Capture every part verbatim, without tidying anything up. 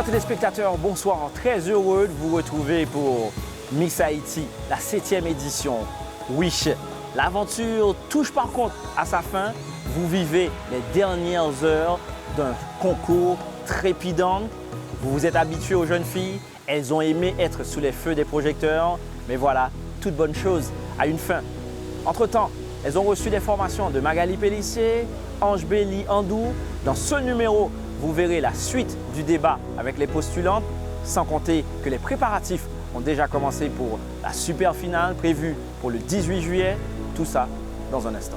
Téléspectateurs, bonsoir. Très heureux de vous retrouver pour Miss Haïti, la septième édition. Oui, l'aventure touche par contre à sa fin. Vous vivez les dernières heures d'un concours trépidant. Vous vous êtes habitué aux jeunes filles. Elles ont aimé être sous les feux des projecteurs, mais voilà, toute bonne chose a une fin. Entre-temps, elles ont reçu des formations de Magali Pélissier, Ange Belly Andou. Dans ce numéro, vous verrez la suite du débat avec les postulantes, sans compter que les préparatifs ont déjà commencé pour la super finale prévue pour le dix-huit juillet. Tout ça dans un instant.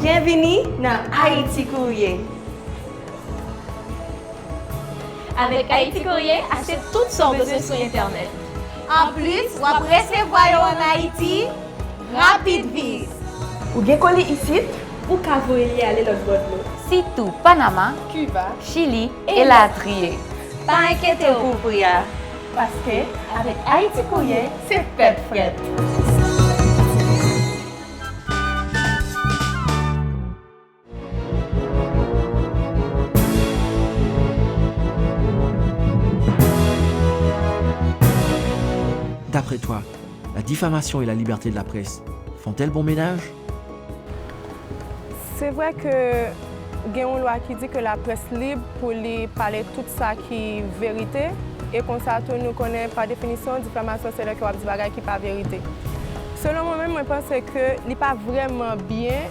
Byenvini nan Ayiti Kourye! Avèk Ayiti Kourye, achte tout sa w bezwen sou entènèt. Anplis, w ap resevwa yo ann Ayiti rapid vit. Ou gen koli isit? Ou ka voye li ale lòtbò dlo. Sitou Panama, Kiba, Chili, elatriye. Pa enkyete w pou pri a. Paske, avèk Ayiti Kourye, se tèt frèt. D'après toi, la diffamation et la liberté de la presse font-elles bon ménage ? C'est vrai que Gen yon lwa ki di ke laprès lib pou li pale tout sa ki verite, e konsa tou nou konnen pa definisyon difamasyon se lè ke w ap di bagay ki pa verite. Selon mwen menm, mwen panse ke li pa vrèman byen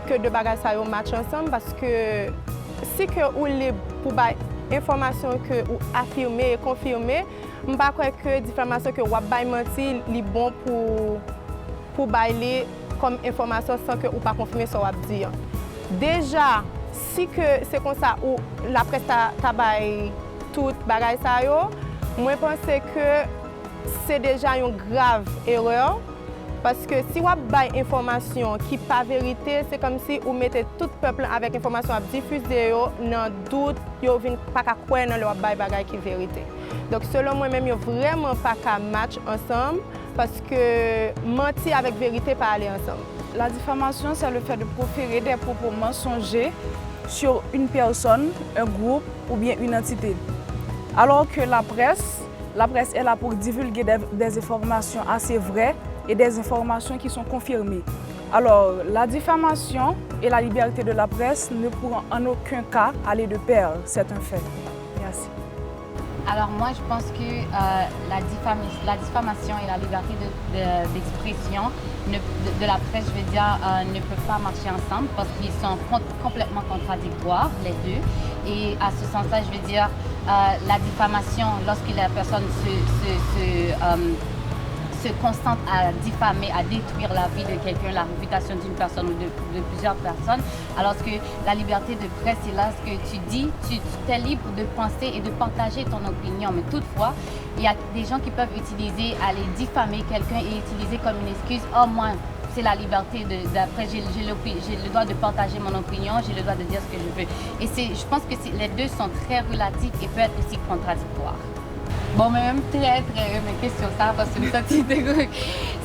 ke de bagay sa yo match ansanm, paske si ke ou lib pou bay enfòmasyon ke ou afime e konfime, m pa kwè ke difamasyon ke w ap bay manti li bon pou pou bay li kòm enfòmasyon san ke ou pa konfime sa w ap di an. Deja, si ke se konsa ou laprès ta, ta bay tout bagay sa yo, mwen panse ke se deja yon grav erè, paske si w ap bay enfòmasyon ki pa verite, se kòmsi ou mete tout pèp lan avèk enfòmasyon w ap difize yo nan dout, yo vin pa ka kwè nan lè w ap bay bagay ki verite. Donk, selon mwen menm, yo vrèman pa ka match ansanm, paske manti avèk verite pa ale ansanm. La diffamation, c'est le fait de proférer des propos mensongers sur une personne, un groupe ou bien une entité. Alors que la presse, la presse est là pour divulguer des, des informations assez vraies et des informations qui sont confirmées. Alors, la diffamation et la liberté de la presse ne pourront en aucun cas aller de pair, c'est un fait. Merci. Alors moi, je pense que euh, la, diffam- la diffamation et la liberté de- de- d'expression, ne- de, de la presse, je veux dire, euh, ne peuvent pas marcher ensemble parce qu'ils sont con- complètement contradictoires, les deux. Et à ce sens-là, je veux dire, euh, la diffamation, lorsque la personne se, se, se, euh, se concentre à diffamer, à détruire la vie de quelqu'un, la réputation d'une personne ou de, de plusieurs personnes, alors que la liberté de presse, c'est là ce que tu dis, tu, tu es libre de penser et de partager ton opinion. Mais toutefois, il y a des gens qui peuvent utiliser, aller diffamer quelqu'un et utiliser comme une excuse, oh, moi, c'est la liberté de, d'après, j'ai, j'ai l'opi- j'ai le droit de partager mon opinion, j'ai le droit de dire ce que je veux. Et c'est, je pense que c'est- les deux sont très relatifs et peuvent être aussi contradictoires. Bon, mwen menm trè, trè renmen kesyon sa, paske m santi te gen-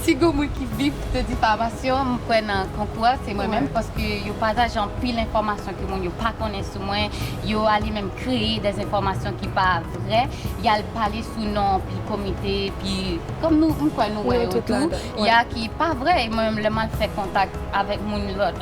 si gen moun ki viv de difamasyon, m kwè nan konkou a, se mwen menm, paske yo pataje anpil enfòmasyon ke moun yo pa konnen sou mwen, yo ale menm kreye de enfòmasyon ki pa vrè, y al pale sou non anpil komite, epi kòm nou, m kwè nou wè yo tou, y a ki pa vrè, e mwen menm lè m al fè kontak avèk moun lòt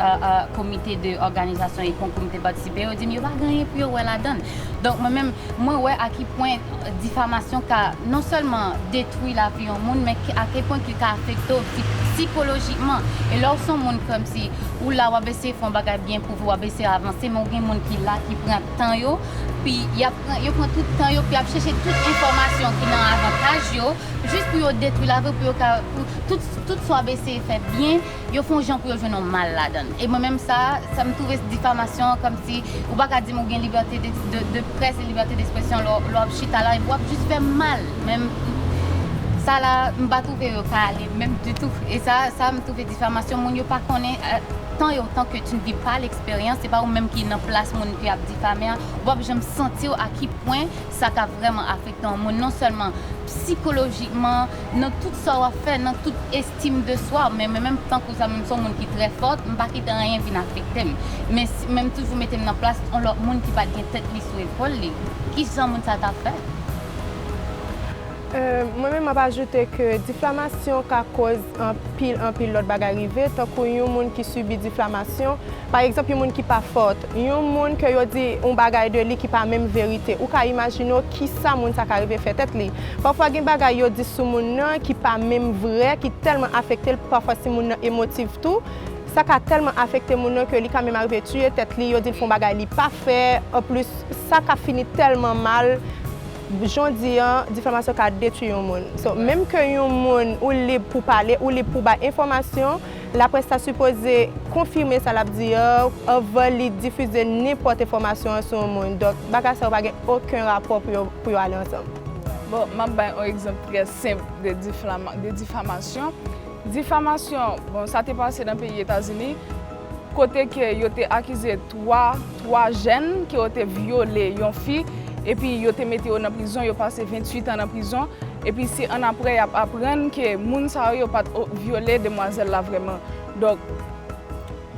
komite de òganizasyon e konkou m te patisipe, yo di m yo pa gen anyen pou yo wè ladan l. Donk mwen menm, mwen wè a ki pwen difamasyon ka non sèlman detwi lavi yon moun, men a ki pwen ki ka afekte w sikolojikman. E lè w se yon moun kòmsi ou la w ap eseye fè yon bagay byen pou w, w ap eseye avanse, men w gen moun ki la ki pran tan yo, pi y ap pran, yo pran tout tan yo, pi y ap chèche tout enfòmasyon ki nan avantaj yo, jis pou yo detwi lavi w, pou yo ka, pou tout, tout sa w ap eseye fè byen, yo fè yon jan pou yo jwenn yon mal ladan l. E mwen menm sa, sa m twouve difamasyon, kòmsi ou pa ka di m ou gen libète de, de, de près e libète d'expression lè w ap chita la epi w ap jis fè m mal. Men sa la, m pa twouve yo ka ale menm ditou. E sa, sa m twouve difamasyon, moun yo pa konnen tan yo, tant que tu ne vis pas l'expérience, se pa ou menm ki nan plas moun ke y ap difame a, ou p ap janm santi w a ki pwen sa ka vrèman afekte yon moun, non sèlman sikolojikman, nan tout sa w ap fè, nan tout estim de swa, men mwen menm tankou sa, menm se yon moun ki trè fòt, m pa kite anyen vin afekte m. Men si, men m toujou mete m nan plas yon lòt moun ki pa t gen tèt li sou epòl li. Kijan moun sa t ap fè? Mwen menm m ap ajoute ke difamasyon ka koz anpil anpil lòt bagay rive, tankou yon moun ki sibi difamasyon, pa egzanp yon moun ki pa fòt, yon moun ke yo di yon bagay de li ki pa menm verite, ou ka imajine w kisa moun sa ka rive fè tèt li. Pafwa gen bagay yo di sou moun nan ki pa menm vrè, ki tèlman afekte l, pafwa si moun nan emotif tou, sa ka tèlman afekte moun nan ke li ka menm arive tiye tèt li, yo di l fè yon bagay li pa fè, anplis sa ka fini tèlman mal. Jan w di an, difamasyon ka detwi yon moun. So, menm ke yon moun, ou lib pou pale, ou lib pou bay enfòmasyon, laprès ta sipoze konfime sa l ap di an anvan li difize nenpòt enfòmasyon an sou yon moun. Donk, bagay sa yo pa gen okenn rapò pou yo, pou yo ale ansanm. Bon, m ap bay yon egzanp trè senp de difama- de difamasyon. Difamasyon, bon, sa te pase nan peyi Etazini, kote ke yo te akize twa, twa jèn ke yo te vyole yon fi, epi yo te mete yo nan prizon, yo pase venntuit an nan prizon, epi se annapre y ap aprann ke moun sa yo, yo pa t o- vyole demwazèl la vrèman. Donk,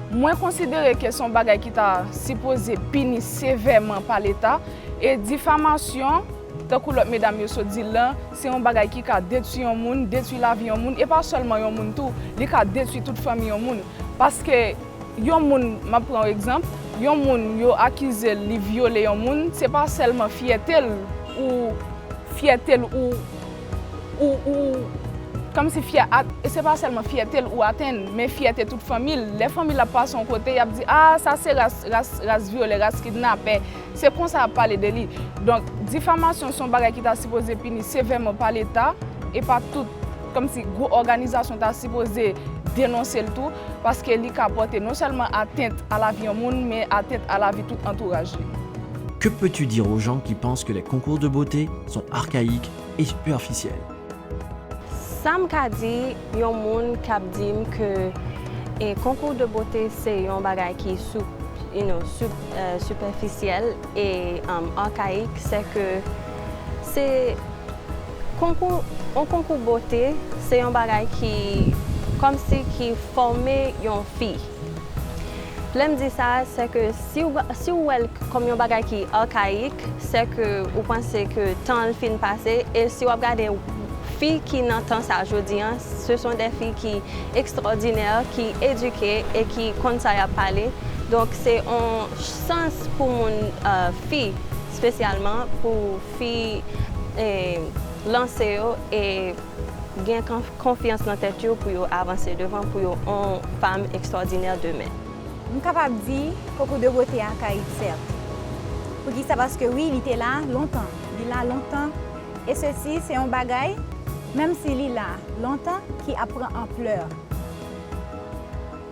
mwen konsidere ke se yon bagay ki ta sipoze pini sevèman pa Leta, e difamasyon, tankou lòt medam yo sot di l lan, se yon bagay ki ka detwi yon moun, detwi lavi yon moun, e pa sèlman yon moun tou, li ka detwi tout fanmi yon moun. Paske yon moun, m ap pran yon egzanp, Yon moun yo akize l li vyole yon moun, se pa sèlman fyète l ou fyète l ou ou ou kòmsi fyè se pa sèlman fyète l ou atenn, men fyète tout fanmi l. Lè fanmi l ap pase yon kote, y ap di, ah, sa se ras ras ras vyolè, ras kidnapè. Se konsa y ap pale de li. Donk, difamasyon se yon bagay ki ta sipoze pini sevèman pa Leta, e pa tout, kòmsi gwo òganizasyon ta sipoze denonse l tou, paske li ka pòte non sèlman atent a lavi yon moun, men atent a lavi tout antouraj li. Que peux-tu dire aux gens qui pensent que les concours de beauté sont archaïques et superficiels ? Sa m ka di yon moun k ap di m ke e, konkou de bote se yon bagay ki sou, you know, sou, uh, sipèfisyèl e um, akayik, se ke se konkou, yon konkou bote se yon bagay ki kòmsi ki fòme yon fi. Lè m di sa, se ke si w, si w wè l kòm yon bagay ki akayik, se ke ou panse ke tan l fin pase, e si w ap gade fi ki nan tan sa jodi an, ce sont des filles ki ekstwòdinè, ki edike e ki konn sa y ap pale. Donk, se yon chans pou moun, uh, fi, espesyalman pou fi eh, lanse yo e gen konfyans nan tèt yo pou yo avanse devan, pou yo yon fanm ekstwòdinè demen. M kapab di konkou de bote akayik, sèt. Poukisa? Paske wi, li te la lontan. Li la lontan. E sesi, se yon bagay, menm si li la lontan, ki ap pran anplè.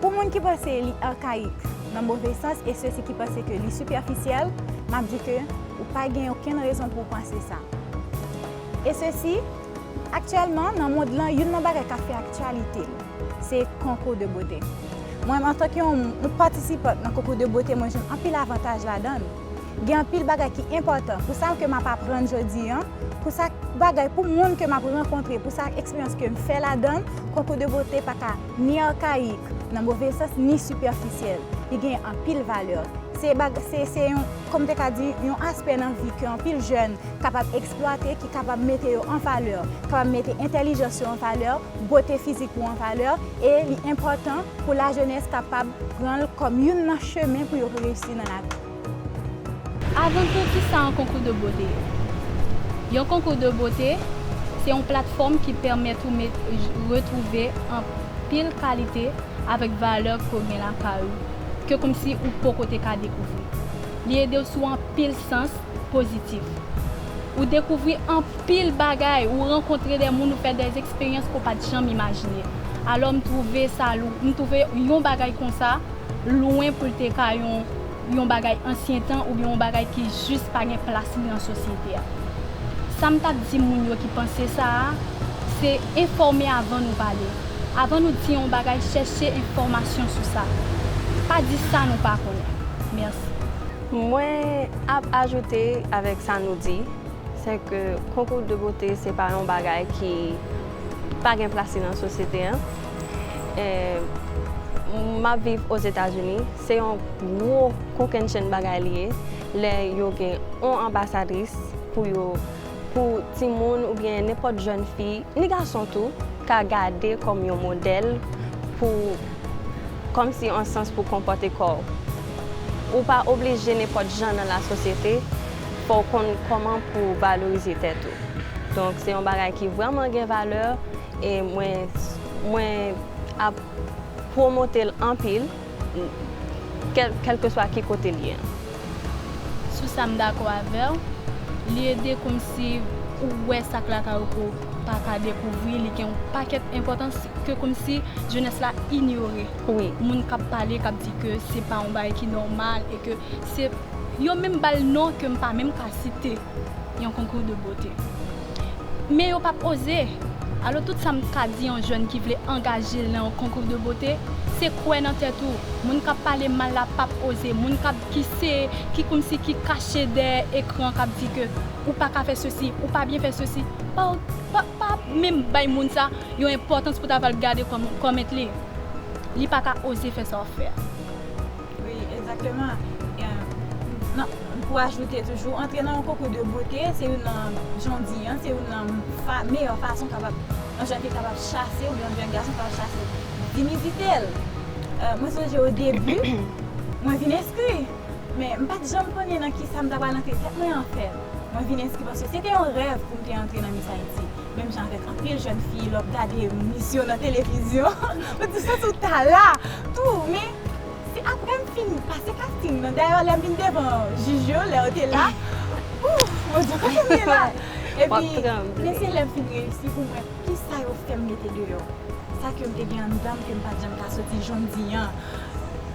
Pou moun ki panse li akayik, nan move sans, e sesi ki panse ke li sipèfisyèl, m ap di ke ou pa gen okenn rezon pou w panse sa. E sesi, aktyèlman, nan mond lan, youn nan bagay k ap fè aktyalite l, se konkou de bote. Mwen, antanke yon, yon patisipant nan konkou de bote, mwen jwenn anpil avantaj ladan l. Gen anpil bagay ki enpòtan pou sa ke m ap aprann jodi an, pou sa bagay, pou moun ke m ap rankontre, pou sa eksperyans ke m fè ladan l, konkou de bote pa ka ni akayik, nan move sans, ni sipèfisyèl. Li gen anpil valè. Se, se, se yon, kòm te ka di, yon aspè nan vi ke anpil jèn kapab eksplwate, ki kapab mete yo an valè, kapab mete entèlijans yo an valè, bote fizik ou an valè, e li enpòtan pou lajenès kapab pran l kòm youn nan chemen pou yo reyisi nan lavi. Avan tou, kisa yon konkou de bote ye? Yon konkou de bote se yon platfòm ki pèmèt ou met, retwouve anpil kalite avèk valè ke w gen lakay ou, ke kòmsi ou poko te ka dekouvri. Li ede w sou anpil sans pozitif. Ou dekouvri anpil bagay, ou rankontre de moun, ou fè de eksperyans ke w pa t janm imajine. Alò, m twouve sa lou, m twouve yon bagay konsa lwen pou l te ka yon, yon bagay ansyen tan oubyen yon bagay ki jis pa gen plas li nan sosyete a. Sa m t ap di moun yo ki panse sa a, se enfòme avan nou pale. Avan nou di yon bagay, chèche enfòmasyon sou sa. Pa di sa nou pa konnen. Mèsi. Mwen ap ajoute avèk sa nou di, se ke konkou de bote se pa yon bagay ki pa gen plas li nan sosyete an. E, m ap viv Ozetazini, se yon gwo kokennchenn bagay li ye lè yo gen yon anbasadris pou yo, pou timoun oubyen nenpòt jèn fi, ni gason tou, ka gade kòm yon modèl pou, kòmsi yon sans pou konpòte kò w. Ou pa oblije nenpòt jan nan lasosyete, fò w konn kòman pou w valorize tèt ou. Donk, se yon bagay ki vrèman gen valè e mwen, mwen ap pwomote l anpil, kèl, kèlkeswa ki kote l ye. Sou sa, m dakò avè w. Li ede kòmsi ou wè sa k lakay ou ke w pa ka dekouvri, li gen yon pakèt enpòtans ke kòmsi jenès la inyore. Wi. Moun k ap pale, k ap di ke se pa yon bagay ki nòmal e ke se, yo menm ba l non ke m pa menm ka site, yon konkou de bote. Men yo p ap oze. Alò, tout sa m ka di yon jèn ki vle angaje l nan yon konkou de bote, se kwè nan tèt ou. Moun k ap pale mal la p ap oze. Moun k ap, ki se, ki kòmsi ki kache dèyè ekran k ap di ke ou pa ka fè sesi, ou pa byen fè sesi. Pa, pa, pa menm bay moun sa yon enpòtans pou ta pral gade kòm, kòmèt li. Li pa ka oze fè sa w ap fè a. Wi, egzakteman. E, nan, pou ajoute toujou, antre nan yon konkou de bote, se youn nan, jan w di an, se youn nan fa, meyè fason kapab, yon jèn fi kapab chase, oubyen yon jèn gason kapab chase timidite l. E, mwen sonje o debi, mwen vin enskri. Men m pa t janm konnen nan kisa m ta pral antre tèt mwen anfèt. Mwen vin enskri paske se te yon rèv pou m te antre nan Miss Haiti. Menm jan avèk anpil jèn fi, lè w ap gade Miss yo nan televizyon, ou di santi w ta la tou, men se apre m fin pase casting nan. Dayè, lè m vin devan jij yo, lè yo te la, ouf, mwen di, "Kote m ye la?" Epi, men se lè m fin reyisi pou m wè kisa yo fè m mete deyò. Sa ke m te gen anndan m ke m pa t janm ka soti jan m di an.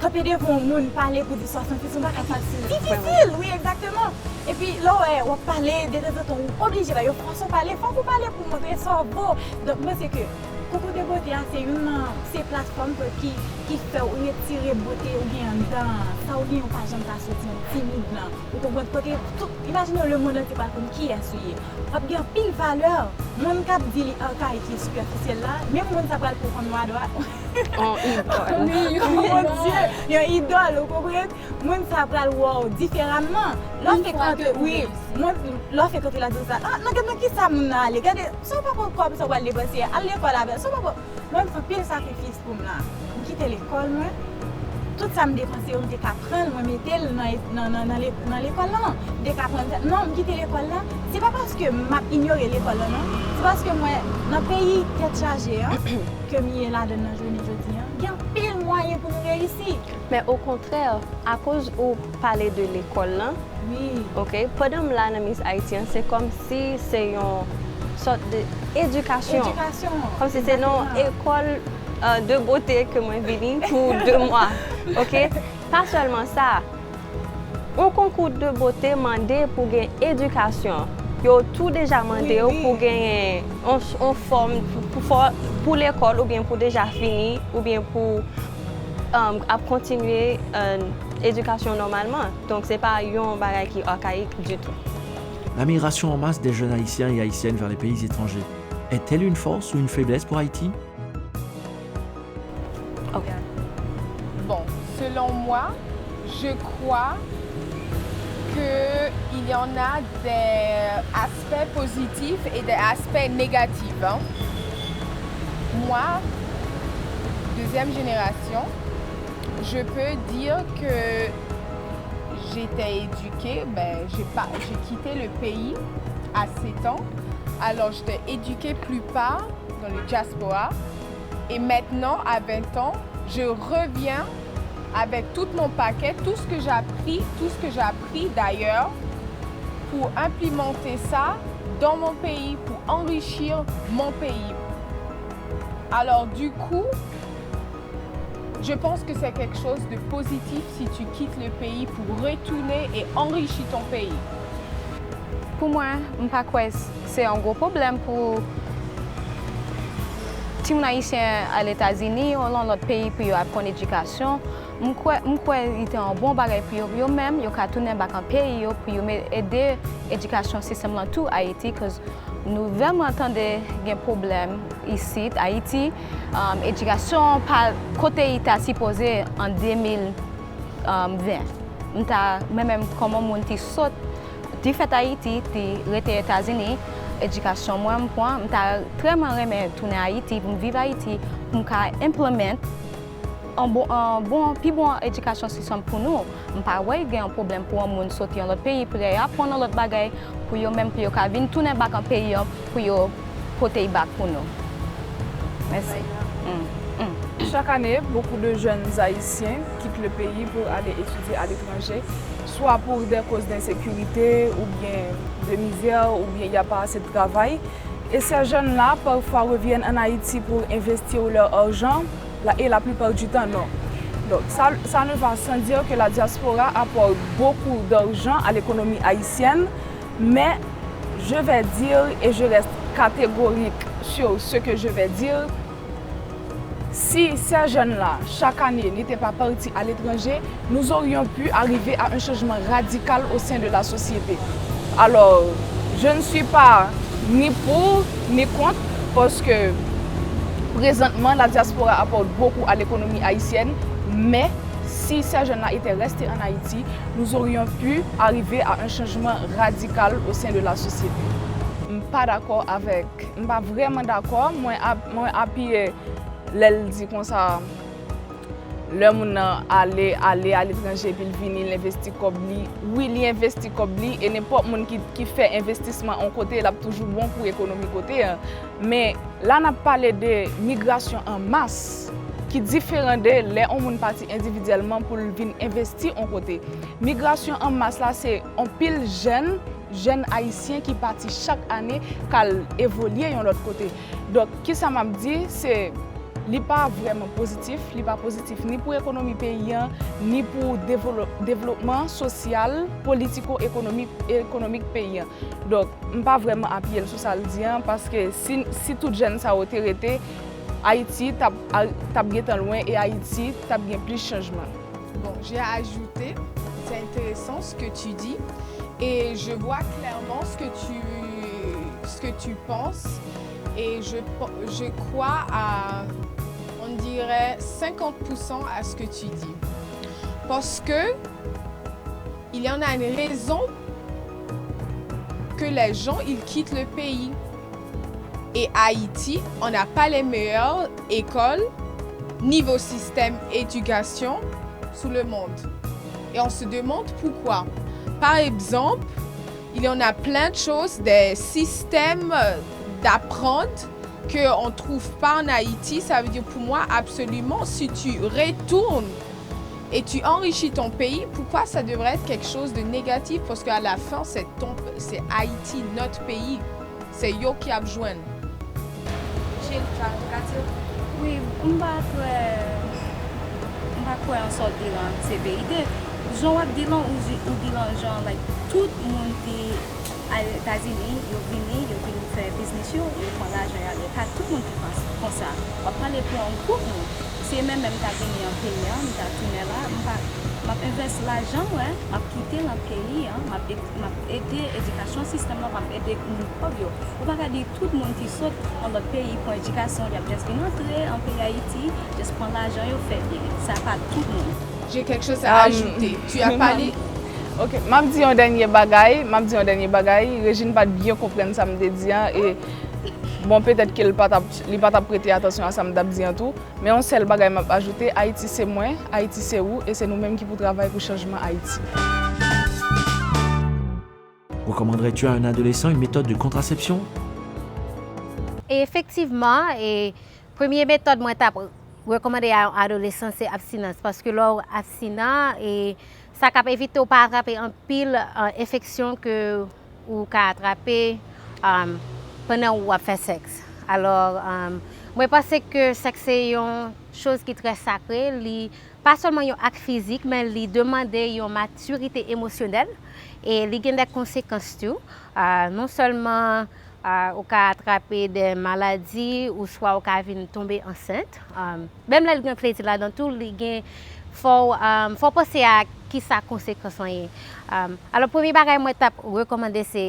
Kanpe devan yon moun, pale pou di sa w santi, se yon bagay ki difisil, wi, egzakteman. Epi, lè w wè, w ap pale, detanzantan, ou oblije, yo fòse w pale, fòk ou pale pou montre sa w vo. Donk, m panse ke Concours de Beauté a, se youn nan, se platfòm ke, ki, ki fè w retire bote ou gen anndan an. Sa w gen, ou pa janm ka soti an, timid lan. Ou konprann kote tout, imajine w, lemonn antye pral konn kiyès ou ye. W ap gen anpil valè. Moun k ap di li akayik, li sipèfisyèl la, menm moun sa pral pou konn w adwat. On idòl. Mon Dye, yon idòl, ou konprann? Moun sa pral wè w diferaman. Lè w fèk antre, wi, moun, lè w fèk antre la di w sa, "Ah, non, gade nan kisa moun nan ale, gade, sa w pa pran kòb sa w pral depanse, al lekòl avè l, sa w pa pran." Mwen, m fè anpil sakrifis pou m la. M kite lekòl mwen. Tout sa m depanse yo, m te ka pran l, mwen mete l nan, nan, nan, nan le-, nan lekòl lan. M te ka pran l. Non, m kite lekòl lan. Se pa paske m ap inyore lekòl lan, non. Se paske m wè nan peyi tèt chaje an, ke m ye ladan l nan jounen jodi an, gen anpil mwayen pou nou reyisi. Men okontrè, akoz ou pale de lekòl lan, wi, ok, pandan m la nan Miss Haiti an, se kòmsi se yon sòt de edikasyon. Edikasyon, kòmsi se nan yon, egzakteman, ekòl, euh, de bote ke mwen vini pou de mwa, ok? Pa sèlman sa, yon konkou de bote mande pou gen edikasyon. Yo tou deja mande w pou genyen yon, yon fòm pou, pou fò-, pou lekòl oubyen pou deja fini oubyen pou, um, ap kontinye, uh, edikasyon nòmalman. Donk, se pa yon bagay ki akayik ditou. L'admiration en masse des jeunes Haïtiens et Haïtiennes vers les pays étrangers est-elle une force ou une faiblesse pour Haïti ? Bon, selon moi, je crois que il y en a des aspects positifs et des aspects négatifs, hein. Moi, deuxième génération, je peux dire que j'étais éduquée, ben, j'ai pas, j'ai quitté le pays à sept ans. Alors, j'étais éduquée plus part dans le diaspora. Et maintenant, à vingt ans, je reviens avec tout mon paquet, tout ce que j'ai appris, tout ce que j'ai appris d'ailleurs, pour implémenter ça dans mon pays, pour enrichir mon pays. Alors du coup, je pense que c'est quelque chose de positif si tu quittes le pays pour retourner et enrichir ton pays. Pou mwen, m pa kwè se yon gwo pwoblèm pou timoun ayisyen al Etazini ou nan lòt peyi pou yo aprann edikasyon. M kwè, m kwè li te yon bon bagay pou yo, pou yo menm, yo ka tounen bak an peyi yo, pou yo ede edikasyon sistèm lan tou Ayiti, cause nou vrèman tande gen pwoblèm isit, Ayiti, edikasyon pa kote li ta sipoze an de mil ven. M ta, mwen menm, kòm yon moun ki sot, ki fèt Ayiti, ki rete Etazini, edikasyon mwen m pran, m ta vrèman renmen tounen Ayiti, pou m viv Ayiti, pou m ka implement yon bon, yon bon, pi bon edikasyon sistèm pou nou. M pa wè gen yon pwoblèm pou yon moun soti yon lòt peyi, pou y al aprann yon lòt bagay, pou yo menm, pou yo ka vin tounen bak an peyi yo, pou yo pote l bak pou nou. Mèsi. Chaque année, beaucoup de jeunes Haïtiens quittent le pays pour aller étudier à l'étranger, soit pour des causes d'insécurité ou bien de misère, ou bien il n'y a pas assez de travail. Et ces jeunes-là, parfois, reviennent en Haïti pour investir leur argent, la- et la plupart du temps, non. Donc, ça, ça ne va sans dire que la diaspora apporte beaucoup d'argent à l'économie haïtienne, mais je vais dire, et je reste catégorique sur ce que je vais dire, si ces jeunes-là, chaque année, n'étaient pas partis à l'étranger, nous aurions pu arriver à un changement radical au sein de la société. Alors, je ne suis pas ni pour ni contre, parce que présentement, la diaspora apporte beaucoup à l'économie haïtienne, mais si ces jeunes-là étaient restés en Haïti, nous aurions pu arriver à un changement radical au sein de la société. M pa dakò avèk, m pa vrèman dakò, mwen ap, mwen apiye lè l di konsa, Lè moun nan ale, ale aletranje epi l vini, l envesti kòb li, wi, li envesti kòb li, e nenpòt moun ki, ki fè envestisman yon kote, l ap toujou bon pou ekonomi kote a. Men la n ap pale de migrasyon an mas, ki diferan de lè yon moun pati endividyèlman pou l vin envesti yon kote. Migrasyon an mas la, se yon pil jèn, jèn ayisyen ki pati chak ane k al evolye yon lòt kote. Donk, kisa m ap di, se li pa vrèman pozitif, li pa pozitif ni pou ekonomi peyi an, ni pou devlo-, devlopman sosyal, politiko-ekonomik, ekonomik peyi an. Donk, m pa vrèman apiye l sou sa l di an, paske si, si tout jèn sa yo te rete, Ayiti t ap, t ap gentan lwen e Ayiti t ap gen plis chanjman. Bon, j'ai ajouté, c'est intéressant ce que tu dis, et je vois clairement ce que tu, ce que tu penses, et je, je crois à, on dirait, cinquante pour cent à ce que tu dis. Parce que il y en a une raison que les gens, ils quittent le pays. Et Haïti, on n'a pas les meilleures écoles niveau système éducation sous le monde. Et on se demande pourquoi. Par exemple, il y en a plein de choses, des systèmes d'apprendre qu'on ne trouve pas en Haïti. Ça veut dire pour moi, absolument, si tu retournes et tu enrichis ton pays, pourquoi ça devrait être quelque chose de négatif? Parce qu'à la fin, c'est ton, c'est Haïti, notre pays. Se yo ki ap jwenn. Wi, m pa kwè, m pa kwè an sa w di lan se verite. Jan w ap di lan, ou di lan jan, like, tout moun ki al Etazini, yo vini, yo vin fè biznis yo, yo pran lajan, y ale. Pa tout moun ki konsa. W ap pale pou yon gwoup moun. Si e mwen menm m ta vini an peyi an, m ta tounen la, m pa, m ap envès lajan mwen, m ap kite l an peyi an, m ap, m ap ede edikasyon sistèm lan, m ap ede moun pòv yo. Ou pa ka di tout moun ki sot an lòt peyi pran edikasyon, y ap just vin antre an peyi Ayiti, just pran lajan yo, fè byen. Sa pa tout moun. J'ai quelque chose à ajouter. Tu as parlé. Ok, m ap di yon dènye bagay, m ap di yon dènye bagay, Regine pa t byen konprann sa m te di an, e bon, petèt ke li pa t ap, li pa t ap prete atansyon a sa m t ap di an tou, men yon sèl bagay m ap ajoute, Ayiti se mwen, Ayiti se ou, e se nou menm ki pou travay pou chanjman Ayiti. Recommanderais-tu à un adolescent une méthode de contraception ? E efektivman, e premye metòd mwen t ap rekòmande a yon adolesan se abstinans, paske lè w abstinan, e sa k ap evite w pa atrape anpil enfeksyon ke ou ka atrape pandan w ap fè sèks. Alò, mwen panse ke sèks se yon choz ki trè sakre, li pa sèlman yon ak fizik, men li demande yon matirite emosyonèl e li gen de konsekans tou. Non sèlman ou ka atrape de maladi, oswa ou ka vin tonbe ansent. Menm lè l gen plezi ladan tou, li gen, fò w, fò w panse a kisa konsekans lan ye. Alò, premye bagay mwen t ap rekòmande se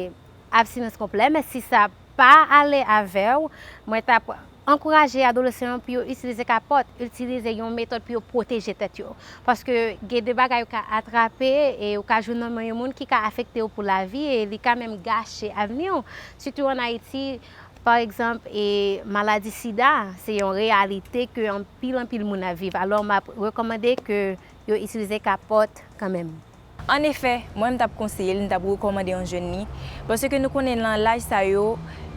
abstinans konplè, men si sa pa ale avè w, mwen t ap ankouraje adolesan yo pou yo itilize kapòt, itilize yon metòd pou yo pwoteje tèt yo. Paske gen de bagay ou ka atrape e ou ka jwenn nan men yon moun ki ka afekte w pou lavi e li ka menm gache avni w. Sitou ann Ayiti, pa egzanp, e maladi sida, se yon reyalite ke anpil, anpil moun ap viv. Alò, m ap rekòmande ke yo itilize kapòt kanmenm. Annefè, mwen m t ap konseye l, m t ap rekòmande yon jèn li, paske nou konnen nan laj sa yo,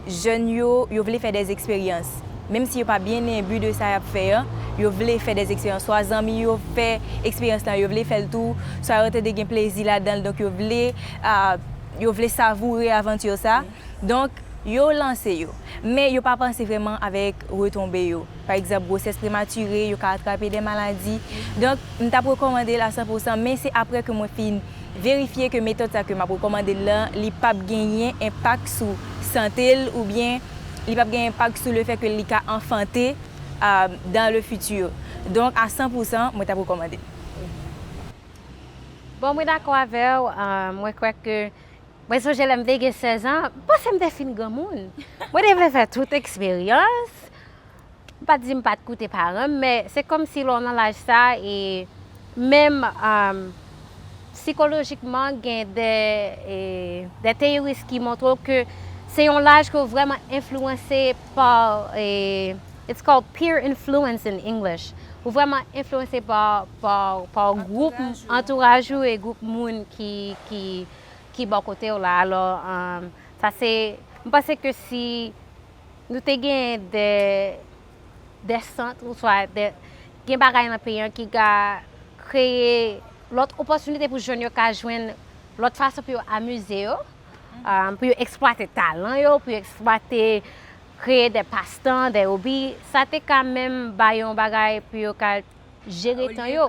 jèn yo, yo vle fè dèzeksperyans. Menm si yo pa byen nan bi de sa y ap fè an, yo vle fè dèzeksperyans. Swa zanmi yo fè eksperyans lan, yo vle fè l tou, swa yo tande gen plezi ladan l, donk yo vle, a, yo vle savoure avanti sa. Donk, yo lanse yo. Men yo pa panse vrèman avèk retonbe yo. Pa egzanp, gwosès prematire, yo ka atrape de maladi. Donk, m t ap rekòmande l a san pou san, men se apre ke mwen fin verifye ke metòd sa ke m ap rekòmande l lan, li p ap genyen enpak sou sante l oubyen li p ap gen enpak sou lefèt ke li ka anfante, a, dans le futur. Donk, a san pou san, mwen t ap rekòmande l. Bon, mwen dakò avè w. Mwen kwè ke Mwen sonje lè m te gen sèz an, m panse m te fin granmoun. Mwen te vle fè tout eksperyans. M pa t di m pa t koute paran m, men se kòmsi lè w nan laj sa, e menm, um, sikolojikman, gen de, e, de teyoris ki montre w ke se yon laj ke w vrèman enfliyanse pa, e, It's called peer influence in English. Ou vrèman enfliyanse pa, pa, pa gwoup, antouraj ou e gwoup moun ki, ki, ki bò kote w la. Alò, um, sa se, m panse ke si nou te gen de, de sant, oswa de, gen bagay nan peyi an ki ka kreye lòt opòtinite pou jèn yo ka jwenn lòt fason pou yo amize yo, um, pou yo eksplwate talan yo, pou yo eksplwate, kreye de pastan, de hobi, sa te ka menm ba yo yon bagay pou yo ka jere tan yo.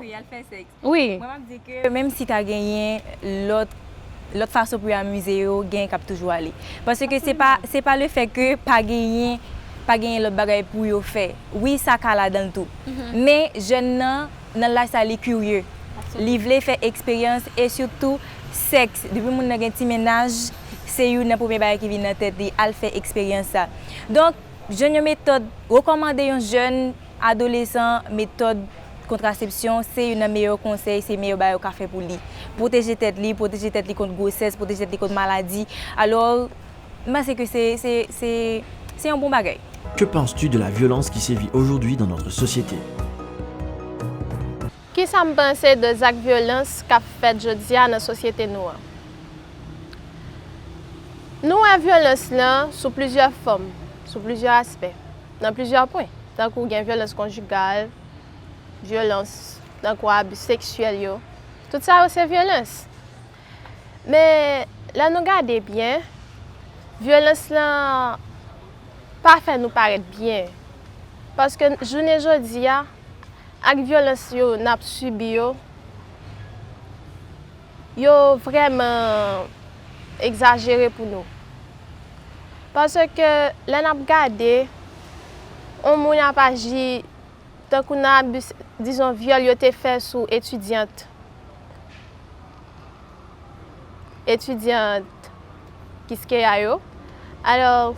Wi. Mwen m ap di ke menm si ta genyen lòt, lòt fason pou yo amize yo, gen k ap toujou ale. Paske se pa, se pa le fè ke pa genyen, pa genyen lòt bagay pou yo fè. Wi, sa ka ladan l tou. Men jèn nan, nan laj sa, li kirye. Li vle fè eksperyans e sitou sèks. Depi moun nan gen ti mennaj, se youn nan premye bagay ki vin nan tèt li, al fè eksperyans sa. Donk, jwenn yon metòd, rekòmande yon jèn adolesan metòd kontrasepsyon, se youn nan meyè konsèy, se meyè bagay ou ka fè pou li. Pwoteje tèt li, pwoteje tèt li kont gwosès, pwoteje tèt li kont maladi. Alò, m panse ke se, se, se, se yon bon bagay. Que penses-tu de la violence qui sévit aujourd'hui dans notre société ? Kisa m panse de zak vyolans k ap fèt jodi a nan sosyete nou an? Nou wè vyolans lan sou plizyè fòm, sou plizyè aspè, nan plizyè pwen. Tankou gen vyolans konjigal, vyolans tankou abi seksyèl yo. Tout sa yo se vyolans. Men, lè nou gade byen, vyolans lan pa fè nou parèt byen. Paske jounen jodi a, ak vyolans yo n ap sibi yo, yo vrèman egzajere pou nou. Paske lè n ap gade, yon moun ap aji tankou nan abi, dizon, vyòl yo te fè sou etidyant, etidyant Kiskeya yo. Alò,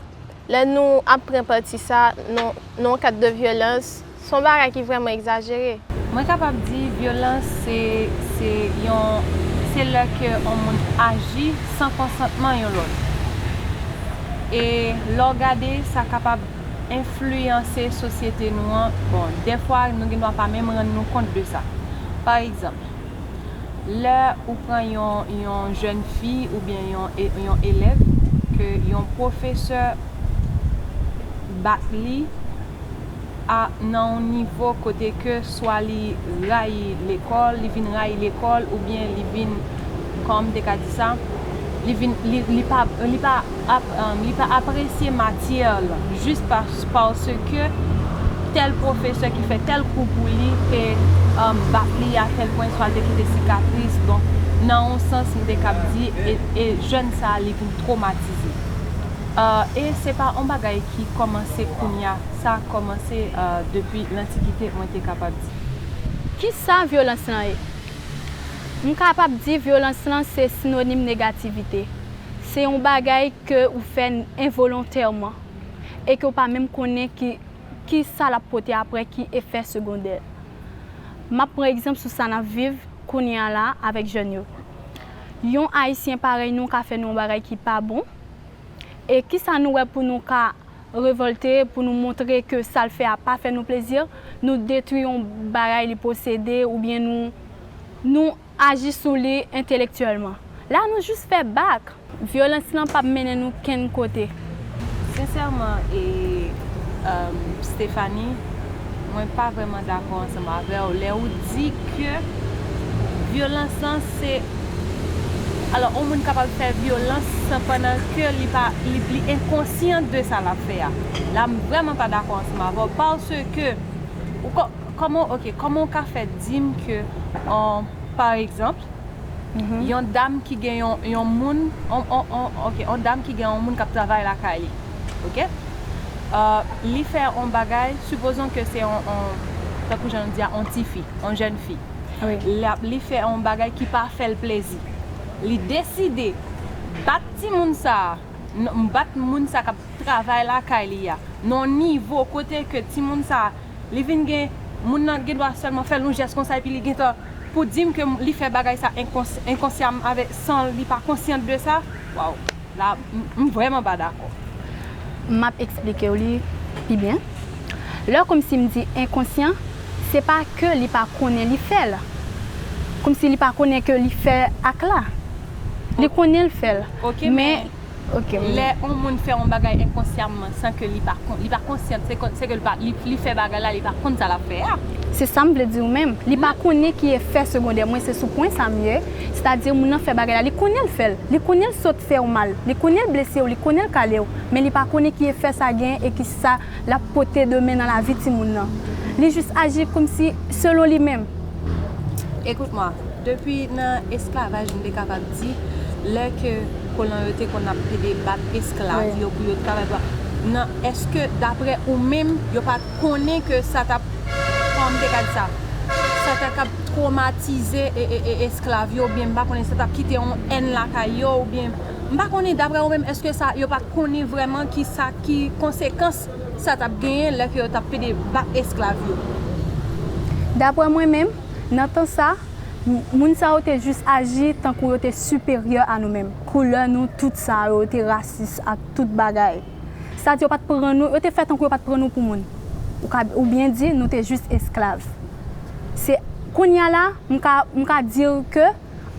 lè nou ap pran pati sa, nan, nan yon kad de vyolans, se yon bagay ki vrèman egzajere. Mwen kapab di vyolans se, se yon, se lè ke yon moun aji san konsantman yon lòt. E lè w gade, sa kapab enfliyanse sosyete nou an. Bon, dèfwa, nou gen dwa pa menm rann nou kont de sa. Pa egzanp, lè ou pran yon, yon jèn fi oubyen yon, yon elèv ke yon pwofesè bat li a, nan yon nivo kote ke swa li rayi lekòl, li vin rayi lekòl, oubyen li vin, kòman m te ka di sa, li vin, li, li pa, li pa ap, um, li pa apresye matyè l jis pas, paske tèl pwofesè ki fè tèl kou pou li te, um, bat li a tèl pwen, swa l te kite sikatris. Donk, nan yon sans, m te kab di, e, e jèn sa a, li vin twomatize. Uh, e se pa yon bagay ki kòmanse kounye a, sa kòmanse, uh, depi lantikite, mwen te kapab di. Kisa vyolans lan ye? M kapab di vyolans lan se sinonim negativite. Se yon bagay ke ou fè envolontèman e ke w pa menm konnen ki, ki sa l ap pote apre, ki efè segondè. M ap pran egzanp sou sa n ap viv kounye a la avèk jèn yo. Yon Ayisyen parèy nou ka fè nou yon bagay ki pa bon. E kisa nou wè pou nou ka revòlte, pou nou montre ke sa l fè a pa fè nou plezi, nou detwi yon bagay li posede oubyen nou, nou aji sou li entelektyèlman. La, nou jis fè bak. Vyolans lan p ap mennen nou kenn kote. Sensèman, e, um, Stephanie, mwen pa vrèman dakò ansanm avè w lè ou di ke vyolans lan se, alò, yon moun kapab fè vyolans pandan ke li pa, li, li enkonsyan de sa l ap fè a. La, m vrèman pa dakò ansanm avè w paske ou kò-, kòman, ok, kòman w ka fè di m ke, um, pa egzanp, yon dam ki gen yon, yon moun, on, on, on, ok, yon dam ki gen yon moun k ap travay lakay li, ok? Uh, li fè yon bagay, sipozon ke se yon, yon, tankou jan nou di a, yon tifi, yon jèn fi. Li ap, li fè yon bagay ki pa fè l plezi. Li deside bat timoun sa a, n-, bat moun sa k ap travay lakay li a, nan yon nivo kote ke timoun sa a, li vin gen, moun nan gen dwa sèlman fè l yon jès konsa epi li gentan pou di m ke li fè bagay sa enkons-, enkonsyaman avè, san li pa konsyant de sa. Waw, la, m, m vrèman pa dakò. M ap eksplike w li pi byen. Lè kòmsi m di enkonsyan, se pa ke li pa konnen li fè l. Kòmsi li pa konnen ke li fè ak la. Li konnen l fè l. Ok, men, men ok, men lè yon moun fè yon bagay enkonsyamman san ke li pa kon, li pa konsyan, se kon, se ke li pa, li, li fè bagay la, li pa konn sa l ap fè a. Se sa m vle di w menm. Li pa konnen ki efè segondè. Mwen, se sou pwen sa m ye. Sètadi, moun nan fè bagay la, li konnen l fè l. Li konnen l sot fè w mal. Li konnen l blese w, li konnen l kale w. Men li pa konnen ki efè sa gen e ki sa l ap pote demen nan lavi timoun nan. Li jis aji kòmsi selon li menm. Écoute-moi, depi nan esklavaj, m te kapab di, lè ke kolon yo te konn ap pede bat esklav yo pou yo travay pou, nan, èske, daprè ou menm, yo pa t konnen ke sa t ap, kòman m te ka di sa, sa ta kab twomatize e, e, e, esklav yo, oubyen m pa konnen sa t ap kite yon èn lakay yo, oubyen m pa konnen, daprè ou menm, èske sa, yo pa t konnen vrèman ki sa, ki konsekans sa t ap genyen lè ke yo t ap pede bat esklav yo? Daprè mwen menm, nan tan sa, m, moun sa yo te jis aji tankou yo te siperyè a nou menm. Koulè nou, tout sa yo, yo te rasis ak tout bagay. Sètadi yo pa t pran nou, yo te fè tankou yo pa t pran nou pou moun. Ou ka, oubyen di, nou te jis esklav. Se kounye a la, m ka, m ka di w ke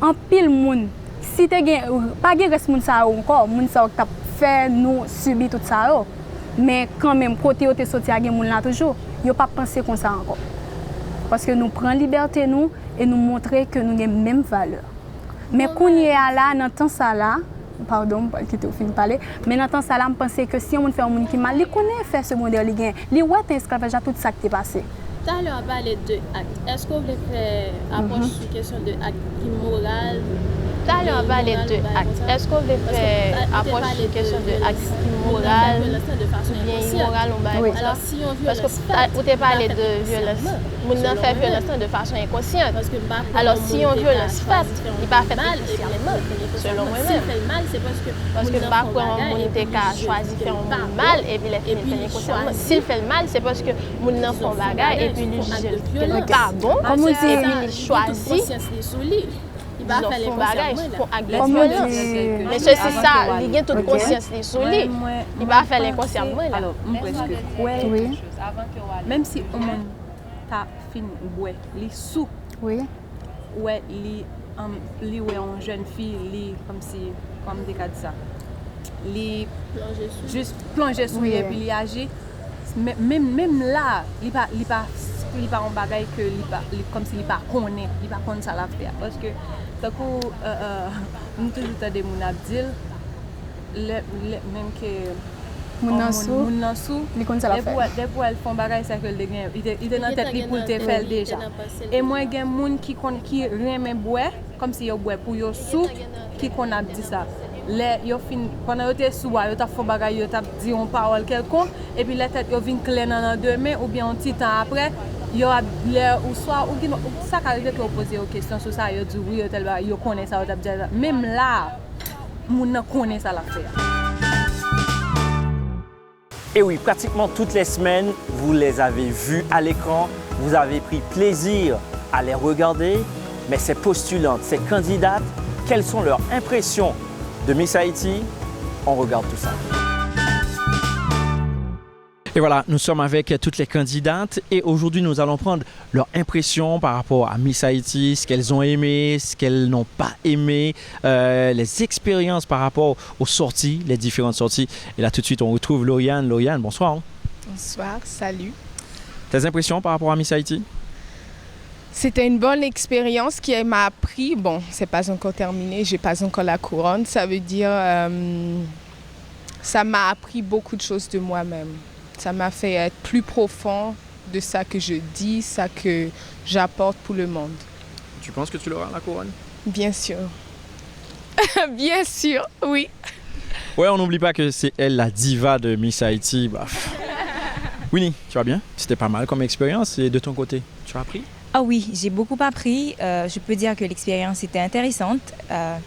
anpil moun, si te gen, pa gen rès moun sa yo ankò, moun sa yo k t ap fè nou sibi tout sa yo. Men kanmenm, kote yo te soti a, gen moun la toujou. Yo p ap panse konsa ankò. Paske nou pran libète nou e nou montre ke nou gen menm valè. Men kounye a la, nan tan sa la, padon, m pral kite w fin pale, men nan tan sa la, m panse ke si yon moun fè yon moun ki mal, li konnen efè segondè li gen. Li wè tan esklavaj la, tout sa k te pase. Talè w pale de ak. Èske w vle fè apwòch sou kesyon de ak imoral? Talè w pale de ak. Èske w vle fè apwòch sou kesyon de ak imoral oubyen imoral, yon bagay konsa? Paske ou te pale de vyolans. Moun nan fè vyolans lan de fason enkonsyan. Alò, si yon vyolans fèt, li pa fèt enkonsyaman, selon mwen menm. Paske m pa kwè yon moun te ka chwazi fè yon moun mal, epi lè fini l fè l enkonsyaman. Si l fè l mal, se paske moun nan fè yon bagay, epi li jije l ke l pa bon, epi li chwazi, dizon, fè yon bagay, fè yon ak de vyolans. Men se si sa, li gen tout konsyans li sou li. Li pa fè l enkonsyaman, la. Alò, m prèske kwè, menm si yon moun ta fin bwè, li sou. Wi. Ou wè, li, um, li wè yon jèn fi, li, kòmsi, kòman m te ka di sa? Li jis plonje sou li epi li aji. Men, menm, menm la, li pa, li pa, li pa yon bagay ke li pa, li, kòmsi li pa konnen, li pa konn sa l ap fè a. Paske, tankou, euh, euh, m toujou tande moun ap di l, lè, lè, menm ke moun nan sou, moun nan sou, li konn sa l ap fè. Depi w wè, depi w wè l fè yon bagay, sèke l te gen, li te, li te nan tèt li pou l te fè l deja. E mwen gen moun ki konn, ki renmen bwè, kòmsi yo bwè pou yo sou, ki konn ap di sa. Lè yo fin, pandan yo te sou a, yo t ap fè yon bagay, yo t ap di yon pawòl kèlkonk, epi lè tèt yo vin klè nan landemen, oubyen yon ti tan apre, yo ap, lè, ou swa, ou gen, ou, sa ka rive ke yo poze yo kesyon sou sa, yo di wi, yo tèl bagay, yo konnen sa yo t ap di a. Menm la, moun nan konnen sa l ap fè a. Et oui, pratiquement toutes les semaines, vous les avez vues à l'écran, vous avez pris plaisir à les regarder, mais ces postulantes, ces candidates, quelles sont leurs impressions de Miss Haïti? On regarde tout ça. Et voilà, nous sommes avec toutes les candidates et aujourd'hui nous allons prendre leurs impressions par rapport à Miss Haïti, ce qu'elles ont aimé, ce qu'elles n'ont pas aimé, euh, les expériences par rapport aux sorties, les différentes sorties. Et là tout de suite on retrouve Lauriane. Lauriane, bonsoir. Bonsoir, salut. Tes impressions par rapport à Miss Haïti? C'était une bonne expérience qui m'a appris, bon, c'est pas encore terminé, j'ai pas encore la couronne, ça veut dire, euh, ça m'a appris beaucoup de choses de moi-même. Ça m'a fait être plus profond de ça que je dis, ça que j'apporte pour le monde. Tu penses que tu l'auras, la couronne? Bien sûr. Bien sûr, oui. Ouais, on n'oublie pas que c'est elle la diva de Miss Haïti. Bah, pff. Winnie, tu vas bien? C'était pas mal comme expérience. Et de ton côté, tu as appris? Ah oui, j'ai beaucoup appris. Euh, je peux dire que l'expérience était intéressante. Euh,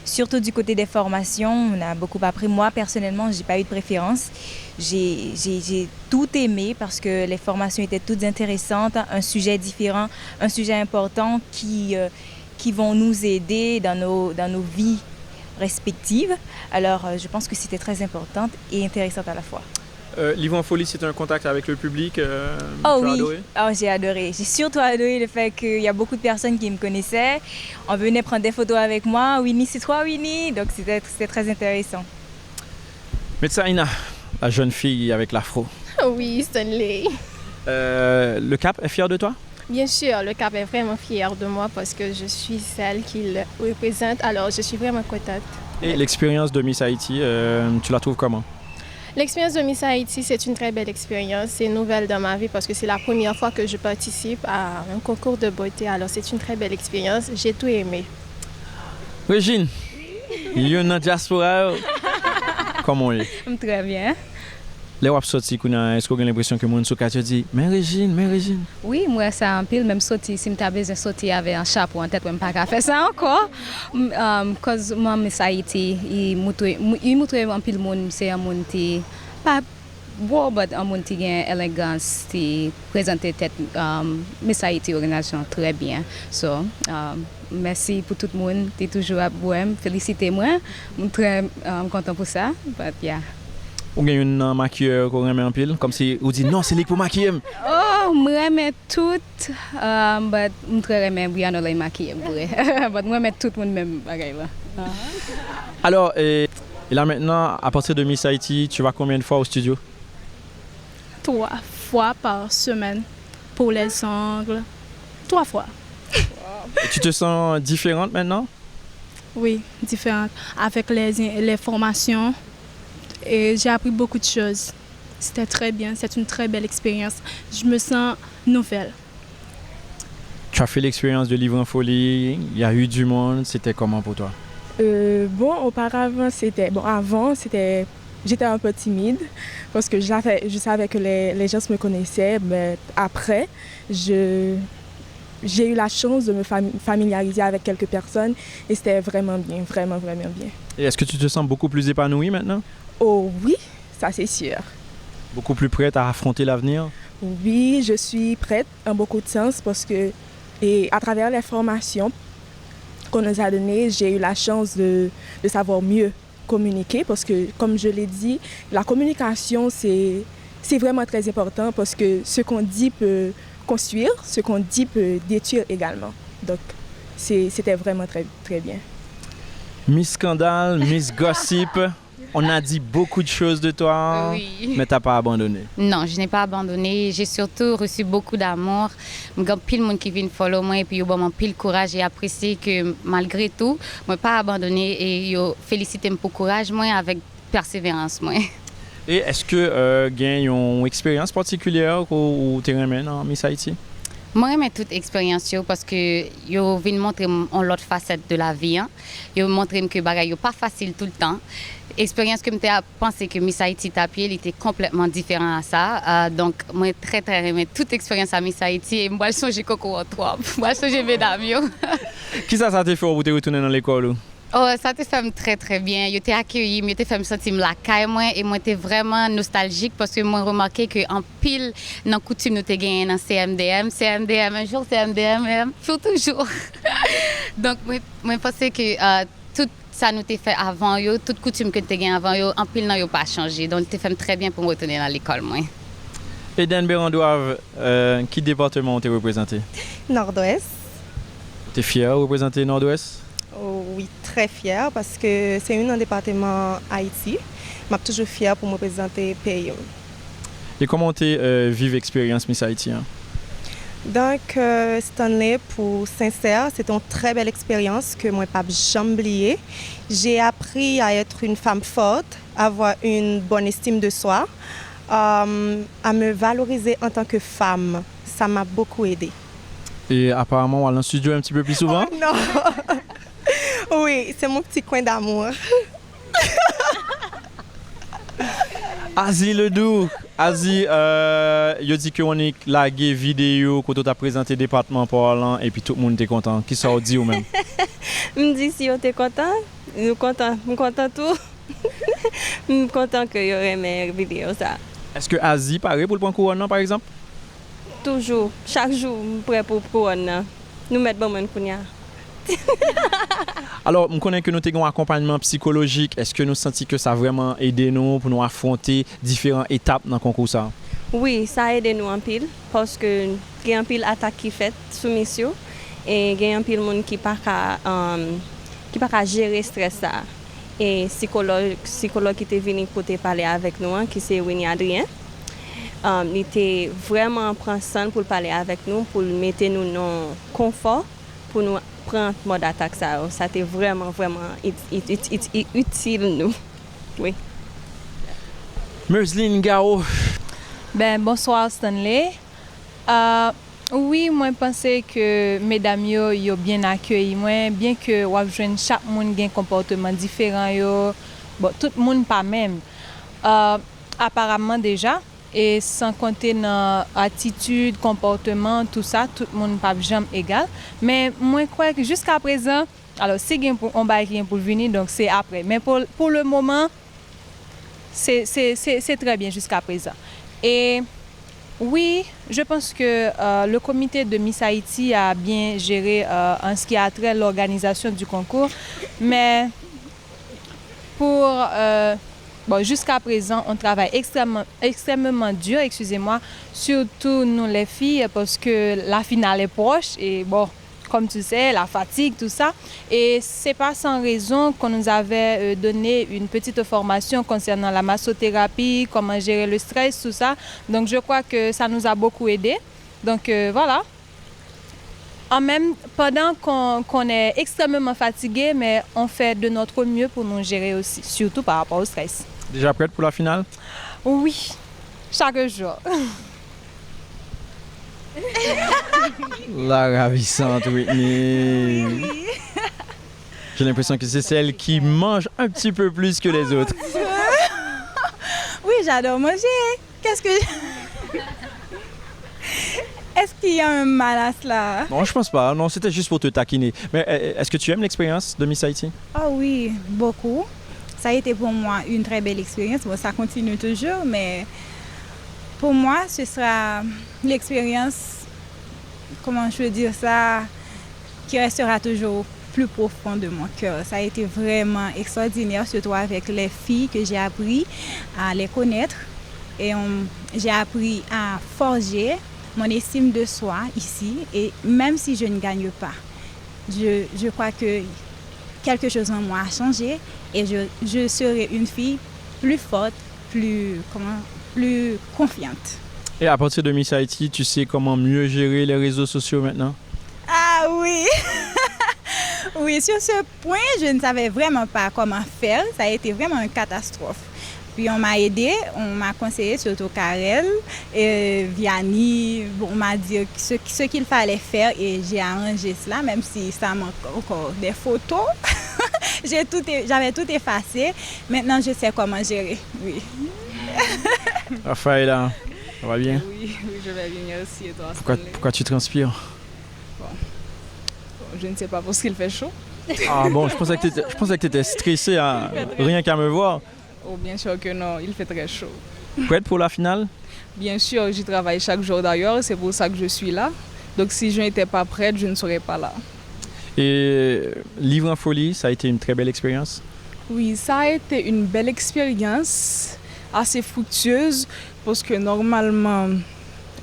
surtout du côté des formations, on a beaucoup appris. Moi, personnellement, j'ai pas eu de préférence. J'ai, j'ai, j'ai tout aimé parce que les formations étaient toutes intéressantes, un sujet différent, un sujet important qui, euh, qui vont nous aider dans nos, dans nos vies respectives. Alors, euh, je pense que c'était très important et intéressant à la fois. Euh, Livre en Folie, c'est un contact avec le public. Euh, Oh tu as oui, adoré? Oh, j'ai adoré. J'ai surtout adoré le fait qu'il y a beaucoup de personnes qui me connaissaient. On venait prendre des photos avec moi. Winnie, c'est toi, Winnie. Donc c'était c'était très intéressant. Metsaïna, la jeune fille avec l'afro. Oui, Stanley. Euh, le Cap est fier de toi? Bien sûr, le Cap est vraiment fier de moi parce que je suis celle qui le représente, alors je suis vraiment contente. Et l'expérience de Miss Haïti, euh, tu la trouves comment? L'expérience de Miss Haïti, c'est une très belle expérience. C'est nouvelle dans ma vie parce que c'est la première fois que je participe à un concours de beauté. Alors, c'est une très belle expérience. J'ai tout aimé. Régine, youn nan dyaspora yo. Kòman w ye? M trè byen. Lè w ap sòti kounye a, èske w gen lenpresyon ke moun sou kat yo di, "Men Régine, men Régine"? Wi, m wè sa anpil. Menm soti, si m ta bezwen soti avè yon chapo an tèt mwen, m pa ka fè sa ankò. M, um, Cause mwen Miss Haiti, li moutre, mou- li moutre anpil moun, se yon moun ki pa gwo, but yon moun ki gen elegans, ki prezante tèt um, Miss Haiti òganizasyon trè byen. So, um, mèsi pou tout moun ki toujou ap wè m, felisite mwen. M trè um, kontan pou sa, but yeah. Ou gen youn nan makiyè ke w renmen anpil? Kòmsi ou di, "Non, se li k pou makiye m"? Oh, m renmen tout, um, but m trè renmen Brianna lè l makiye m vre. But m renmen tout moun menm bagay la. Alors, et, et là maintenant, à partir de Miss Haïti, tu vas combien de fois au studio? Trois fois par semaine pour les ongles. Trois fois. Et tu te sens différente maintenant? Oui, différente. Avec les, les formations, et j'ai appris beaucoup de choses. C'était très bien, c'est une très belle expérience. Je me sens nouvelle. Tu as fait l'expérience de Livre en Folie, il y a eu du monde, c'était comment pour toi? Euh, bon, auparavant, c'était. Bon, avant, c'était. J'étais un peu timide parce que je savais, je savais que les, les gens me connaissaient, mais après, je, j'ai eu la chance de me fami- familiariser avec quelques personnes et c'était vraiment bien, vraiment, vraiment bien. Et est-ce que tu te sens beaucoup plus épanouie maintenant? Oh oui, ça c'est sûr. Beaucoup plus prête à affronter l'avenir? Oui, je suis prête en beaucoup de sens parce que, et à travers les formations qu'on nous a données, j'ai eu la chance de, de savoir mieux communiquer parce que, comme je l'ai dit, la communication, c'est, c'est vraiment très important parce que ce qu'on dit peut construire, ce qu'on dit peut détruire également. Donc, c'est- c'était vraiment très, très bien. Miss Scandale, Miss Gossip, on a dit beaucoup de choses de toi, Oui. Mais t'as pas abandonné. Non, je n'ai pas abandonné. J'ai surtout reçu beaucoup d'amour. M gen anpil moun ki vin follow mwen epi yo ban m anpil kouraj e apresye ke malgre tou, mwen pa abandone e yo felisite m pou kouraj mwen avèk pèseverans mwen. E èske euh, gen yon eksperyans patikilyè ke w te renmen nan Miss Haiti? Mwen renmen tout eksperyans yo paske yo vin montre m yon lòt fasèt de lavi an. Yo montre m ke bagay yo pa fasil tout tan. Eksperyans ke m te ap panse ke Miss Haiti t ap ye, li te konplètman diferan a sa. Euh, donk, mwen trè trè renmen tout eksperyans a Miss Haiti e m pral sonje koko an twòp. M pral sonje medam yo. Kisa sa te fè w pou te retounen nan lekòl ou? Oh, sa te fè m trè trè byen. Yo te akeyi m, yo te fè m santi m lakay mwen e mwen te vrèman nostaljik paske mwen remake ke anpil nan koutim nou te genyen nan C M D M, C M D M un jour, C M D M pour toujours. Donk mwen, mwen panse ke euh, tout sa nou te fè avan yo, tout koutim ke te gen avan yo, anpil nan yo pa chanje. Donk li te fè m trè byen pou m retounen nan lekòl mwen. Eden Berandoive, euh, ki depatman ou te reprezante? Nòdwès. Ou te fyè reprezante Nòdwès? Oh, wi, trè fyè paske se youn nan depatman Ayiti. M ap toujou fyè pou m reprezante peyi m. E kòman w te euh, viv eksperyans Miss Haiti an? Donk, euh, Stanley, pou sensè, se te yon trè bèl eksperyans ke mwen p ap janm bliye. J'ai appris à être une femme forte, avoir une bonne estime de soi, euh, à me valoriser en tant que femme. Ça m'a beaucoup aidé. E aparaman w al nan studio un petit peu plus souvent? Non. Oui, c'est mon petit coin d'amour. Azi Ledoux, Azi, euh, yo di ke w annik lage videyo kote w t ap prezante depatman pa w lan epi tout moun te kontan. Kisa w di ou menm? M di si yo te kontan, nou kontan, m kontan tou. M kontan ke yo renmen videyo sa. Èske Azi pare pou l pran kouwòn nan, pa egzanp? Toujou, chak jou m prè pou kouwòn nan. Nou mèt ban mwen l kounye a. Alò, m konnen ke nou te gen yon akonpayman sikolojik. Èske nou santi ke sa vrèman ede nou pou nou afwonte diferan etap nan konkou sa? Wi, sa ede nou anpil, paske gen anpil atak ki fèt sou Miss You, e gen anpil moun ki pa ka, um, ki pa ka jere strès sa. E sikològ, sikològ ki te vini pou te pale avèk nou an, ki se Winnie Adrien, um, li te vrèman pran san l pou l pale avèk nou, pou l mete nou nan konfò, pou nou pran mòd atak sa yo. Sa te vrèman, vrèman it- it- it- it- it- itil nou. Wi. Merceline Garo. Ben, bonsoir Stanley. Euh, wi, mwen panse ke medam yo, yo byen akeyi mwen, byen ke w ap jwenn chak moun gen konpòteman diferan yo. Bon, tout moun pa menm. Euh, aparamman deja, e san konte nan atitid, konpòteman, tou sa, tout moun p ap janm egal. Men mwen kwè ke jiska prezan, alò, si gen pou, yon bagay ki gen pou l vini, donk se apre. Men pou, pou le moman, se, se, se, se trè byen jiska prezan. E wi, je pense que euh, le comité de Miss Haïti a bien géré euh, en ce qui a trait l'organisation du concours, mais pour euh, bon, jusqu'à présent, on travaille extrêmement, extrêmement dur, excusez-moi, surtout nous les filles, parce que la finale est proche et bon, comme tu sais, la fatigue, tout ça. Et c'est pas sans raison qu'on nous avait euh, donné une petite formation concernant la massothérapie, comment gérer le stress, tout ça. Donc je crois que ça nous a beaucoup aidé. Donc euh, voilà. En même, pendant qu'on qu'on est extrêmement fatigué, mais on fait de notre mieux pour nous gérer aussi, surtout par rapport au stress. Déjà prête pour la finale? Oui, chaque jour. La ravissante Whitney. J'ai l'impression que c'est celle qui mange un petit peu plus que les autres. Oui, j'adore manger. Qu'est-ce que... Est-ce qu'il y a un mal à cela? Non, je pense pas. Non, c'était juste pour te taquiner. Mais euh, est-ce que tu aimes l'expérience de Miss Haïti? Oh oui, beaucoup. Ça a été pour moi une très belle expérience. Bon, ça continue toujours, mais pour moi, ce sera l'expérience, comment je veux dire ça, qui restera toujours plus profond de mon cœur. Ça a été vraiment extraordinaire, surtout avec les filles que j'ai appris à les connaître. Et euh, j'ai appris à forger mon estime de soi ici. Et même si je ne gagne pas, je, je crois que quelque chose en moi a changé et je, je serai une fille plus forte, plus, comment, plus confiante. Et à partir de Miss Haïti, tu sais comment mieux gérer les réseaux sociaux maintenant? Ah oui. Oui, sur ce point, je ne savais vraiment pas comment faire. Ça a été vraiment une catastrophe. Puis on m'a aidé, on m'a conseillé, surtout Karel, et Vianney. Bon, on m'a dit ce, ce qu'il fallait faire et j'ai arrangé cela, même si ça manque encore des photos. J'ai tout, j'avais tout effacé. Maintenant, je sais comment gérer. Oui. Rafaela, ça va bien? Oui, oui, je vais bien, merci. Et toi, Pourquoi, Stanley? Pourquoi tu transpires? Bon, je ne sais pas parce qu'il fait chaud. Ah bon, je pensais que t'étais, je pensais que t'étais stressée, hein, rien qu'à me voir. Oh, bien sûr que non, il fait très chaud. Prête pour la finale? Bien sûr, j'y travaille chaque jour d'ailleurs, c'est pour ça que je suis là. Donc si je n'étais pas prête, je ne serais pas là. Et euh, Livre en folie, ça a été une très belle expérience. Oui, ça a été une belle expérience, assez fructueuse, parce que normalement,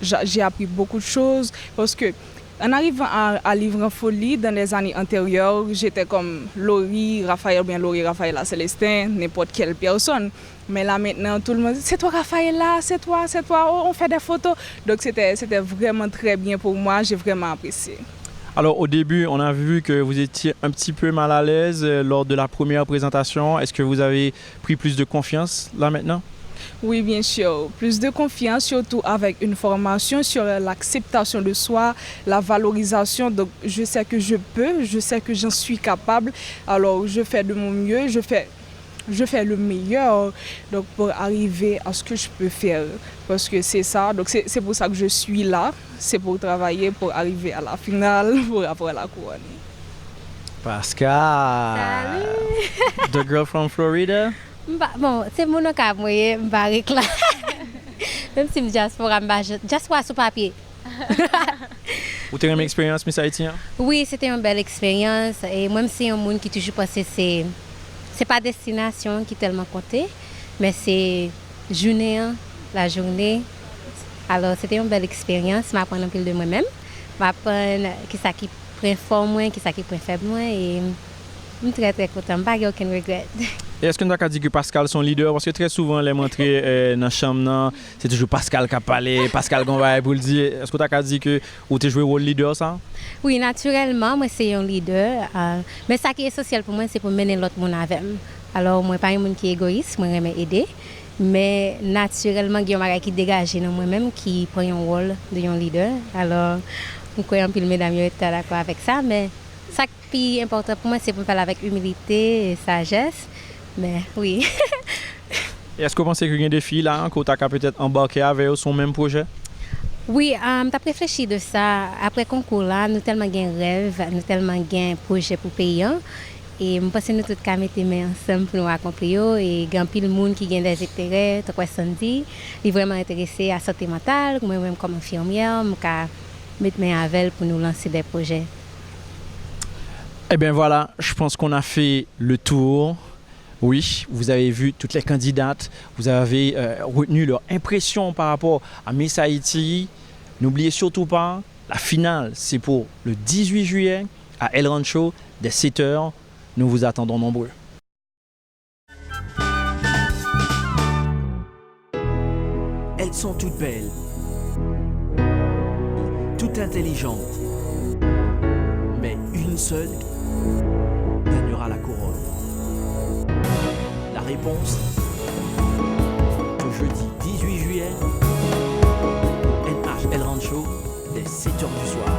j'a- j'ai appris beaucoup de choses, parce que en arrivant à, à Livre en folie, dans les années antérieures, j'étais comme Laurie, Raphaël, ou bien Laurie, Raphaël, Célestin, n'importe quelle personne. Mais là maintenant, tout le monde, c'est toi Raphaël là, c'est toi, c'est toi, oh, on fait des photos. Donc c'était c'était vraiment très bien pour moi, j'ai vraiment apprécié. Alors au début, on a vu que vous étiez un petit peu mal à l'aise euh, lors de la première présentation. Est-ce que vous avez pris plus de confiance là maintenant? Oui, bien sûr. Plus de confiance, surtout avec une formation sur l'acceptation de soi, la valorisation. Donc, je sais que je peux, je sais que j'en suis capable. Alors, je fais de mon mieux, je fais, je fais le meilleur donc, pour arriver à ce que je peux faire. Parce que c'est ça. Donc, c'est c'est pour ça que je suis là. C'est pour travailler, pour arriver à la finale, pour avoir la couronne. Pascal! The girl from Florida? M pa, bon, se moun Okap mwen ye, m pa reklame. Menm si m dyaspora, m pa jan, dyaspora sou papye. Ou te renmen eksperyans Miss Haiti an? Wi, se te yon bèl eksperyans. E mwen, m se yon moun ki toujou panse se, se pa destinasyon ki tèlman konte, men se jounen an, lajounen. Alò, se te yon bèl eksperyans. M aprann anpil de mwen menm. M aprann kisa ki pwen fò mwen, kisa ki pwen fèb mwen. E m trè, trè kontan. M pa gen okenn regrèt. E èske n ta ka di ke Pascal se yon lidè? Paske trè souvan, lè m antre, eh, nan chanm nan, se toujou Pascal k ap pale, Pascal gen yon bagay pou l di. Èske w ta ka di ke ou te jwe wòl lidè sa? Wi, natirèlman, mwen se yon lidè. Ah, men sa ki esansyèl pou mwen, se pou m mennen lòt moun avè m. Alò, mwen pa yon moun ki egoyis, mwen renmen ede. Men natirèlman, gen yon bagay ki degaje nan mwen menm ki pran yon wòl de yon lidè. Alò, m kwè anpil medam yo ta dakò avèk sa, men sa k pi enpòtan pou mwen, se pou m fè l avèk imilite e sajès. Men, wi. E èske w panse ke gen de fi la ke w ta ka petèt anbake avè yo sou yon menm pwojè? Wi, ah, m t ap reflechi de sa. Apre konkou la, nou tèlman gen rèv, nou tèlman gen pwojè pou peyi an. E m panse nou tout ka mete men ansanm pou nou akonpli yo. E gen anpil moun ki gen dèzenterè, tankou Sandy, li vrèman enterese a sante mantal. Mwen menm, kòm enfimyè, m ka met men avè l pou nou lanse de pwojè. Eh bien voilà, je pense qu'on a fait le tour. Oui, vous avez vu toutes les candidates, vous avez euh, retenu leur impression par rapport à Miss Haïti. N'oubliez surtout pas, la finale, c'est pour le dix-huit juillet à El Rancho, dès sept heures. Nous vous attendons nombreux. Elles sont toutes belles, toutes intelligentes, mais une seule gagnera la couronne. La réponse, ce jeudi dix-huit juillet, au N H El Rancho, dès sept heures du soir.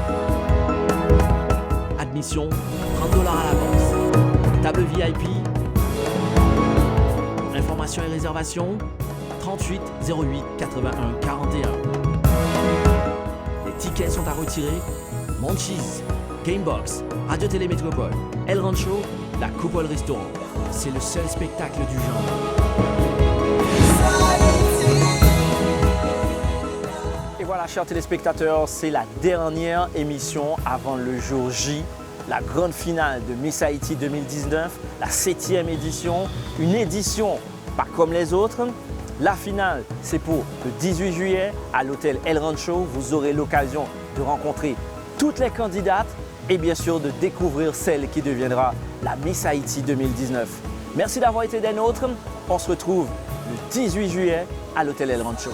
Admission, trente dollars à l'avance. Table V I P. Informations et réservations, trente-huit zéro huit quatre-vingt-un quarante et un. Les tickets sont à retirer. Munchies, Gamebox, Radio Télé Métropole, El Rancho, La Coupole Restaurant. C'est le seul spectacle du genre. Et voilà, chers téléspectateurs, c'est la dernière émission avant le jour J, la grande finale de Miss Haïti deux mille dix-neuf, la septième édition, une édition pas comme les autres. La finale, c'est pour le dix-huit juillet à l'hôtel El Rancho. Vous aurez l'occasion de rencontrer toutes les candidates et bien sûr de découvrir celle qui deviendra la Miss Haïti deux mille dix-neuf. Merci d'avoir été des nôtres. On se retrouve le dix-huit juillet à l'hôtel El Rancho.